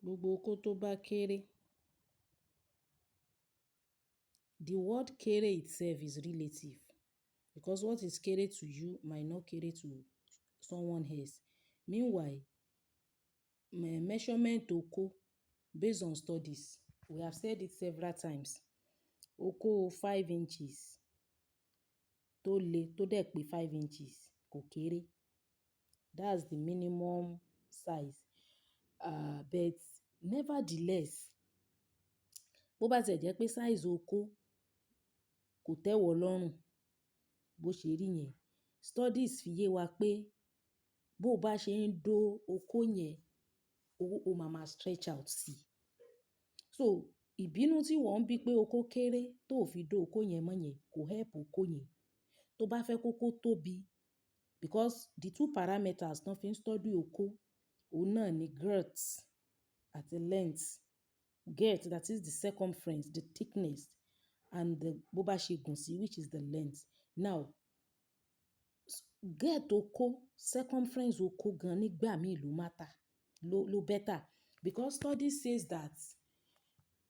Gbogbo okó tó bá kéré, the word kéré itself is relative, because what is kéré to you might not kéré to someone else. Meanwhile, measurement okó based on studies, we have said it several times, okó 5 inches tó le tó dẹ̀ pé 5 inches kò kéré. That's the minimum size. But nevertheless, bó bá tiẹ̀ jẹ́ pé size okó kò tẹ́ wọ lọ́rùn bó ṣe rí yẹn, studies fi yé wa pé bó bá ṣe ń dó okó yẹn, ó máa ma stretch out sí. So ìbínú tí wọ́n ń bí pé okó kéré tó fi dó okó yẹn mọ́ yẹn kò help okó yẹn. Tó bá fẹ́ kó kó tóbi, because the two parameters tó fi ń study okó, òun náà ni girth àti length. Girth, that is the circumference, the thickness, and the bó bá ṣe gùn sí, which is the length. Now, girth okó, circumference okó gan nígbà míì ló matter, ló better, because study says that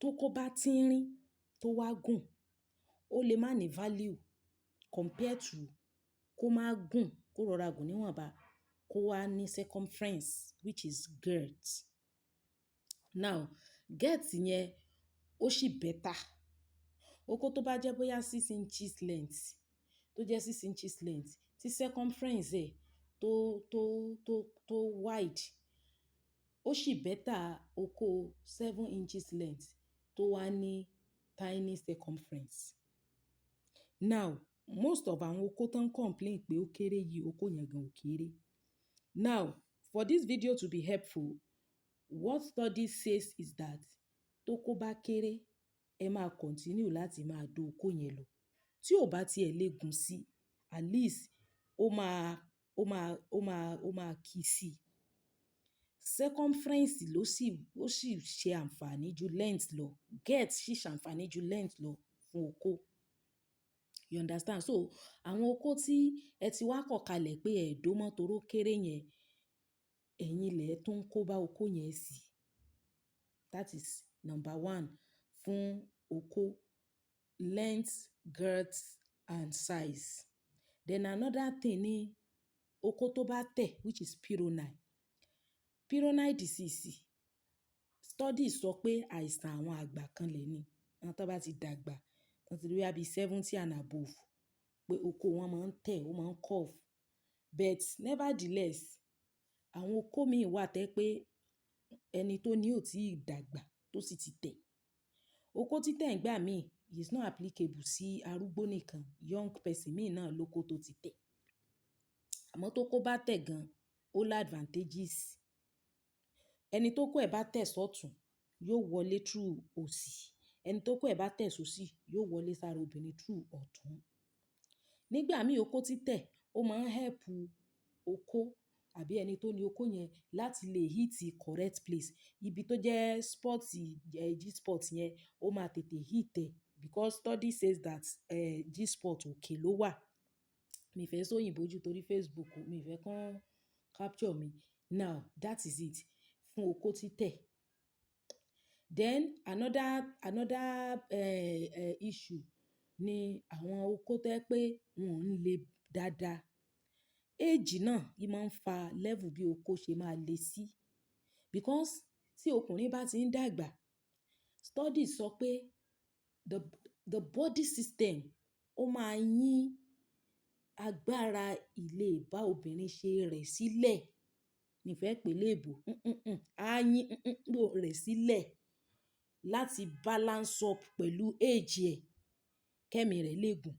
tókó bá tínrín tó wá gùn, ó lè má ní value compared to kó má gùn, kó rọra gùn níwọ̀nba, kó wá ní circumference, which is girth. Now, girth yẹn ó sì better. Okó tó bá jẹ́ bóyá 6 inches length, tó jẹ́ 6 inches length, tí circumference ẹ̀ tó wide, ó sì better okó 7 inches length tó wá ní tiny circumference. Now, most of àwọn okó tó ń complain pé ó kéré yìí, okó yẹn gan ò kéré. Now, for this video to be helpful, what study says is that tókó bá kéré, ẹ máa continue láti máa dó okó yẹn lọ. Tí ò bá tí ẹ lè gùn sí, at least ó máa kí sí. Circumference ló sì, ó sì ṣe àǹfààní ju length lọ. Girth sì ṣàǹfààní ju length lọ fún okó. You understand? So àwọn okó tí ẹ ti wá kọ̀ kalẹ̀ pé ẹ dó mọ́ torí ó kéré yẹn, ẹ̀yin lẹ tún ń kó bá okó yẹn sí. That is number one fún okó: length, girth and size. Then another thing ni okó tó bá tẹ̀, which is Peyronie. Peyronie disease, studies sọ pé àìsàn àwọn àgbà kan lè ní. Àwọn tó bá ti dàgbà, wọ́n ti rí bí 70 and above, pé okó wọn máa ń tẹ̀, ó máa ń curve. But nevertheless, àwọn okó mìí wà tẹ́ pé ẹni tó ní ò tí ì dàgbà tó sì ti tẹ̀. Okó títẹ̀ ìgbà míì is not applicable sí arúgbó nìkan, young person mìí náà lóko tó ti tẹ̀. Àmọ́ tó kó bá tẹ̀ gan, ó lá advantages. Ẹni tó kó ẹ̀ bá tẹ̀ sọ́tùn, yóò wọlé through òsì. Ẹni tó kó ẹ̀ bá tẹ̀ sóṣì, yóò wọlé sára obìnrin through ọ̀tún. Nígbà míì okó títẹ̀, ó máa ń help okó àbí ẹni tó ní okó yẹn láti lè hit correct place. Ibi tó jẹ́ spot, G-spot yẹn, ó máa tètè hit ẹ̀, because study says that G-spot òkè ló wà. Mi fẹ́ sọ òyìnbó jù torí Facebook, mi fẹ́ kàn capture mi. Now, that is it fún okó títẹ̀. Then another issue ni àwọn okó tó jẹ́ pé wọn ò ń le dáadáa. Age náà í máa ń fa level bí okó ṣe máa le sí. Because tí ọkùnrin bá ti ń dàgbà, studies sọ pé the body system ó máa yín agbára ìle bá obìnrin ṣe rẹ̀ sílẹ̀. Mi fẹ́ pè léèbó, á yín rẹ̀ sílẹ̀ láti balance up pẹ̀lú age ẹ̀, kẹ́mi rẹ̀ lè gùn.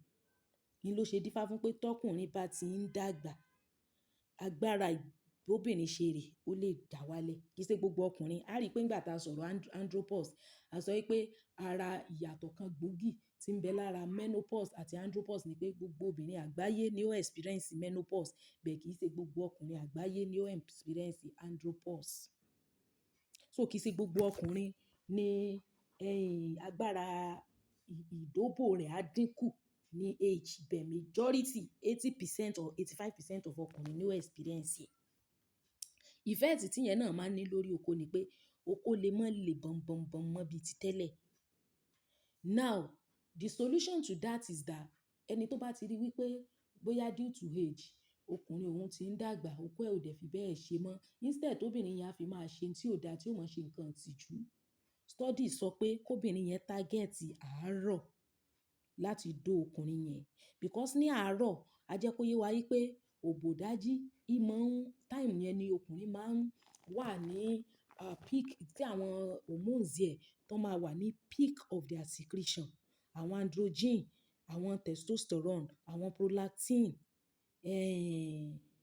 Ní ló ṣe dífá fún pé tọkùnrin bá ti ń dàgbà, agbára ìbóbìnrin ṣe rẹ̀ ó lè dà wálẹ̀. Kì í ṣe gbogbo ọkùnrin. A rí pé nígbà tá a sọ̀rọ̀ andropause, a sọ wípé ara ìyàtọ̀ kan gbòógì tí ń bẹ lára menopause àti andropause ni pé gbogbo obìnrin àgbáyé ni ó experience menopause, bẹ́ẹ̀ kì í ṣe gbogbo ọkùnrin àgbáyé ni ó experience andropause. So kì í ṣe gbogbo ọkùnrin ní agbára ìdóbò rẹ̀ á dínkù ní age, but majority, 80% or 85% of ọkùnrin ni ó experience ẹ̀. Effect tí ìyẹn náà máa ń ní lórí okó ni pé okó lè má le bọ̀n bọ̀n bọ̀n mọ́ bí ti tẹ́lẹ̀. Now, the solution to that is that ẹni tó bá ti rí wípé bóyá due to age, ọkùnrin òun tí ń dàgbà, okó ẹ̀ ò dẹ̀ fi bẹ́ẹ̀ ṣe mọ́. Instead tó obìnrin yẹn á fi máa ṣe tí ò dá, tí ó máa ṣe nǹkan ìtìjú. Study sọ pé kó obìnrin yẹn target àárọ̀ láti dó ọkùnrin yẹn. Because ní àárọ̀, a jẹ́ kó yé wa wípé òbò dájí, í máa ń, time yẹn ni ọkùnrin máa ń wà ní peak tí àwọn hormones ẹ̀ tó máa wà ní peak of their secretion. Àwọn androgen, àwọn testosterone, àwọn prolactin,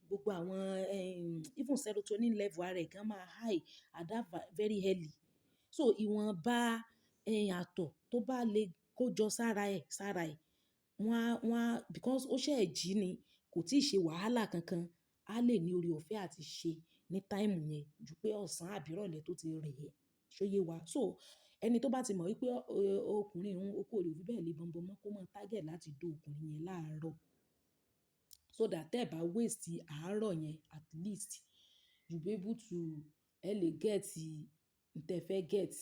gbogbo àwọn, even serotonin level ara ẹ̀ gan máa high at that very early. So ìwọ̀nba, àtọ̀ tó bá lè kó jọ sára ẹ̀, wọ́n á, because ó ṣẹ̀ jí ni, kò tíì ṣe wàhálà kankan, a lè ní oore ọ̀fẹ́ àti ṣe ní time yẹn ju pé ọ̀sán àbí ìrọ̀lẹ́ tó ti rẹ̀ ẹ́. Ṣé ó yé wa? So ẹni tó bá ti mọ̀ wípé ọkùnrin òun, okó rẹ̀ ò fi bẹ́ẹ̀ le bọ̀n bọ̀n mọ́, kó máa target láti dó ọkùnrin yẹn láàárọ̀. So that tẹ́ ẹ bá waste àárọ̀ yẹn, at least you be able to, ẹ lè get n tẹ fẹ́ get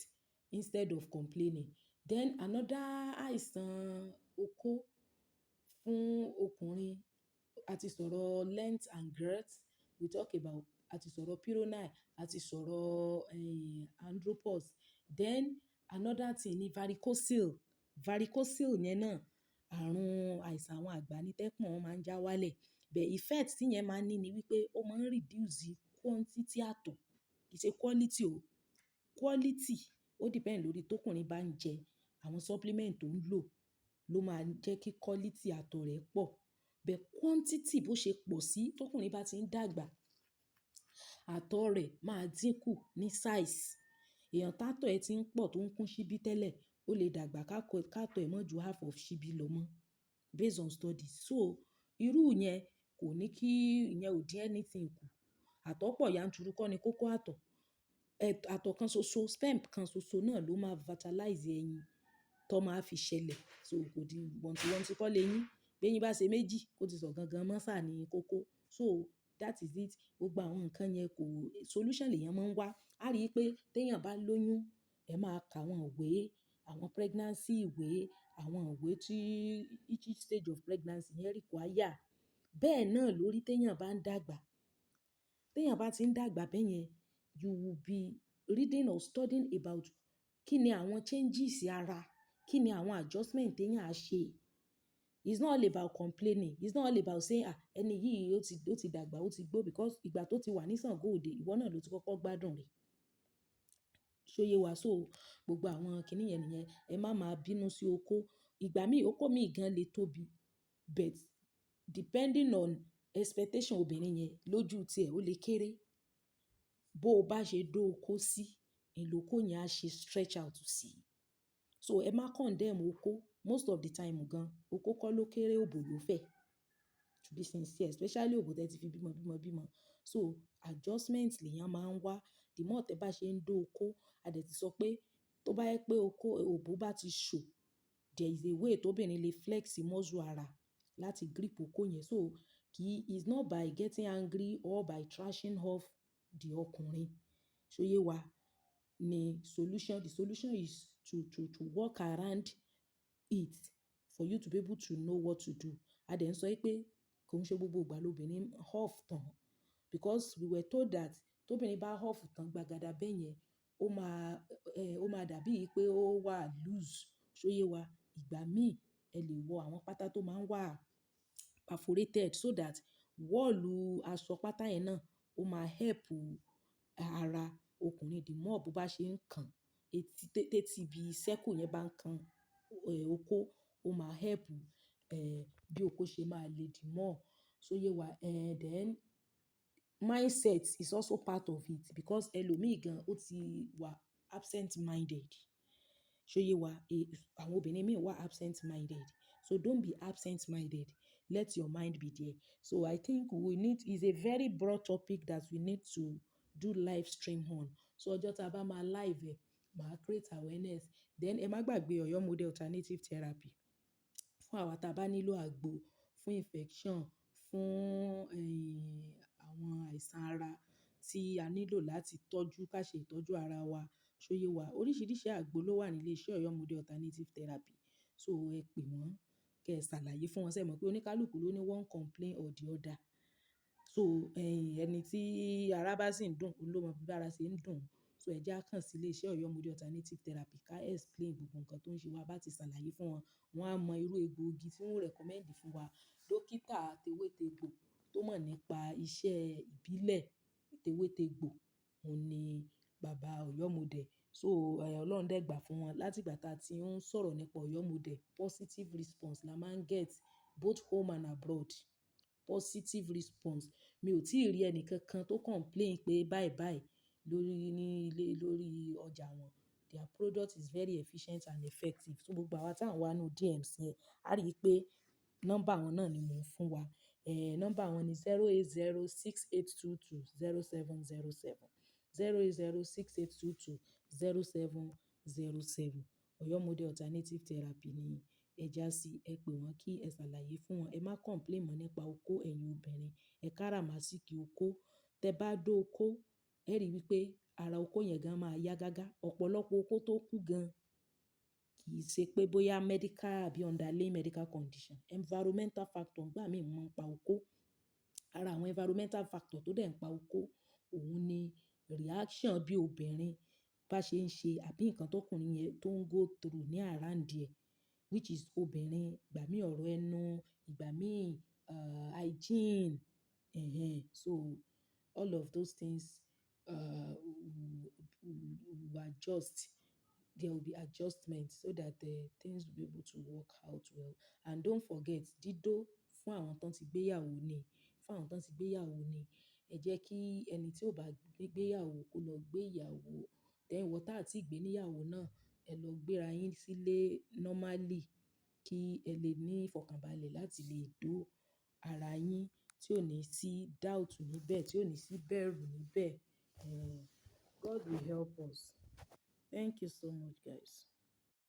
instead of complaining. Then another àìsàn okó fún ọkùnrin, a ti sọ̀rọ̀ length and girth, we talk about, a ti sọ̀rọ̀ Peyronie, a ti sọ̀rọ̀ andropause. Then another thing ni varicocele. Varicocele yẹn náà, àrùn àìsàn àwọn àgbà ní tẹ́pọ̀n wọn máa ń já wálẹ̀. But effect tí ìyẹn máa ń ní ni wípé ó máa ń reduce quantity àtọ̀. Kì í ṣe quality o. Quality ó depend lórí tókùnrin bá ń jẹ, àwọn supplement tó ń lò ló máa ń jẹ́ kí quality àtọ̀ rẹ̀ pọ̀. But quantity bó ṣe pọ̀ sí tókùnrin bá ti ń dàgbà, àtọ̀ rẹ̀ máa dínkù ní size. Èèyàn tátọ̀ ẹ ti ń pọ̀ tó ń kún síbí tẹ́lẹ̀, ó lè dàgbà ká tọ̀ ẹ mọ́ ju half of síbí lọ mọ́ based on studies. So irú yẹn kò ní kí ìyẹn ò dín anything kù. Àtọ̀ pọ̀ yanturu kọ́ ni kókó àtọ̀. Àtọ̀ kan ṣoṣo, sperm kan ṣoṣo náà ló máa fertilize ẹyin tó máa fi ṣẹlẹ̀. So kò di wọ̀ntí-wọ̀ntí kọ́ leyín. Bí eyín bá ṣe méjì, ó ti sọ gangan mọ́ sáà ní kókó. So that is it. Gbogbo àwọn nǹkan yẹn kò solution lèyàn máa ń wá. A rí i pé tí èèyàn bá lóyún, ẹ máa ka àwọn ìwé, àwọn pregnancy ìwé, àwọn ìwé tí each stage of pregnancy yẹn require. Bẹ́ẹ̀ náà lórí tí èèyàn bá ń dàgbà. Tí èèyàn bá ti ń dàgbà bẹ́yẹn, you will be reading or studying about kí ni àwọn changes ara, kí ni àwọn adjustment tí èèyàn á ṣe. It's not all about complaining. It's not all about saying, "Ah, ẹni yìí ó ti dàgbà, ó ti gbó," because ìgbà tó ti wà ní Ṣàngó òde, ìwọ náà ló ti kọ́kọ́ gbádùn rẹ̀. Ṣé ó yé wa? So gbogbo àwọn kíní yẹn nìyẹn. Ẹ má máa bínú sí okó. Ìgbà mí, okó mi gan lè tóbi, but depending on expectation obìnrin yẹn lójú tí ẹ, ó lè kéré. Bó bá ṣe dó okó sí, ni okó yẹn á ṣe stretch out sí. So ẹ má condemn okó. Most of the time gan, okó kọ́ ló kéré, òbò ló fẹ̀. To be sincere, especially òbò tí ẹ ti fi bímọ, bímọ, bímọ. So adjustment lèyàn máa ń wá. The more tẹ bá ṣe ń dó okó, a dẹ̀ ti sọ pé tó bá jẹ pé okó, òbò bá ti ṣò, there is a way tó obìnrin lè flex muscle ara láti grip okó yẹn. So kì í, it's not by getting angry or by trashing off the ọkùnrin. Ṣé ó yé wa? Ni solution. The solution is to work around it for you to be able to know what to do. A dẹ̀ ń sọ wípé kò ń ṣe gbogbo ìgbà lóbìnrin off tán because we were told that tó obìnrin bá off tán gbagada bẹ́yẹn, ó máa dàbí pé ó wà loose. Ṣé ó yé wa? Ìgbà míì ẹ lè wọ àwọn pátá tó máa ń wà perforated so that wall aṣọ pátá yẹn náà ó máa help ara ọkùnrin the more bó bá ṣe ń kan etí, tétí ibi circle yẹn bá ń kan, okó, ó máa help, bí okó ṣe máa le the more. Ṣé ó yé wa? Then mindset is also part of it because ẹlòmíì gan ó ti wà absent minded. Ṣé ó yé wa? Àwọn obìnrin mìíràn wà absent minded. So don't be absent minded. Let your mind be there. So I think we need, is a very broad topic that we need to do live stream on. So ọjọ́ tí a bá máa live ẹ̀, màá create awareness. Then ẹ má gbàgbé Ọ̀yọ́ Model Alternative Therapy fún àwa tí a bá nílò àgbo fún infection, fún, àwọn àìsàn ara tí a nílò láti tọ́jú ká ṣe ìtọ́jú ara wa. Ṣó yé wa? Oríṣiríṣi àgbo ló wà ní ilé iṣẹ́ Ọ̀yọ́ Model Alternative Therapy. So ẹ pè wọ́n, kí ẹ ṣàlàyé fún wọn. Ṣé ẹ mọ̀ pé oníkálukú ló ní one complaint or the other. So, ẹni tí ara bá sì ń dùn, òun ló mọ bí ara ṣe ń dùn. So ẹ jẹ́ á kàn sí ilé iṣẹ́ Ọ̀yọ́ Model Alternative Therapy ká explain gbogbo nǹkan tó ń ṣe wa bá ti ṣàlàyé fún wọn. Wọ́n á mọ irú egbòogi tí wọ́n recommend fún wa. Dókítà tewétegbò tó mọ̀ nípa iṣẹ́ ìbílẹ̀ tewétegbò, òun ni bàbá Ọ̀yọ́ Model. So, Ọlọ́run dẹ̀ gbà fún wọn. Láti ìgbà tí a ti ń sọ̀rọ̀ nípa Ọ̀yọ́ Model, positive response la máa ń get both home and abroad. Positive response. Mi ò tí ì rí ẹni kankan tó complain pé báì báì lórí ní ilé lórí ọjà wọn. Their product is very efficient and effective. So gbogbo àwa tí à ń wá nínú DMs yẹn, a rí pé nọ́mbà wọn náà ni mò ń fún wa. Nọ́mbà wọn ni 08068220707. 08068220707. Ọ̀yọ́ Model Alternative Therapy ni ẹ já sí. Ẹ pè wọ́n kí ẹ ṣàlàyé fún wọn. Ẹ má complain mọ́ nípa okó ẹ̀yin obìnrin. Ẹ káràmásìkí okó. Tẹ bá dó okó, ẹ rí wípé ara okó yẹn gan máa yá gágá. Ọ̀pọ̀lọpọ̀ okó tó kú gan kì í ṣe pé bóyá medical àbí underlying medical condition. Environmental factor ńgbà mí máa ń pa okó. Ara àwọn environmental factor tó dẹ̀ ń pa okó, òun ni reaction bí obìnrin bá ṣe ń ṣe àbí nǹkan tó ọkùnrin yẹn tó ń go through ní around ẹ̀, which is obìnrin, ìgbà mí ọ̀rọ̀ ẹnu, ìgbà mí, hygiene. So all of those things, will adjust. There will be adjustment so that things will be able to work out well. And don't forget, dídó fún àwọn tó ti gbéyàwó ni, fún àwọn tó ti gbéyàwó ni. Ẹ jẹ́ kí ẹni tí ò bá gbéyàwó kó lọ gbé ìyàwó. Then ìwọ tá tí gbé níyàwó náà, ẹ lọ gbéra yín sílé normally kí ẹ lè ní ìfọ̀kànbalẹ̀ láti lè dó ara yín tí ò ní sí doubt níbẹ̀, tí ò ní sí bẹ̀rù níbẹ̀. God will help us. Thank you so much, guys.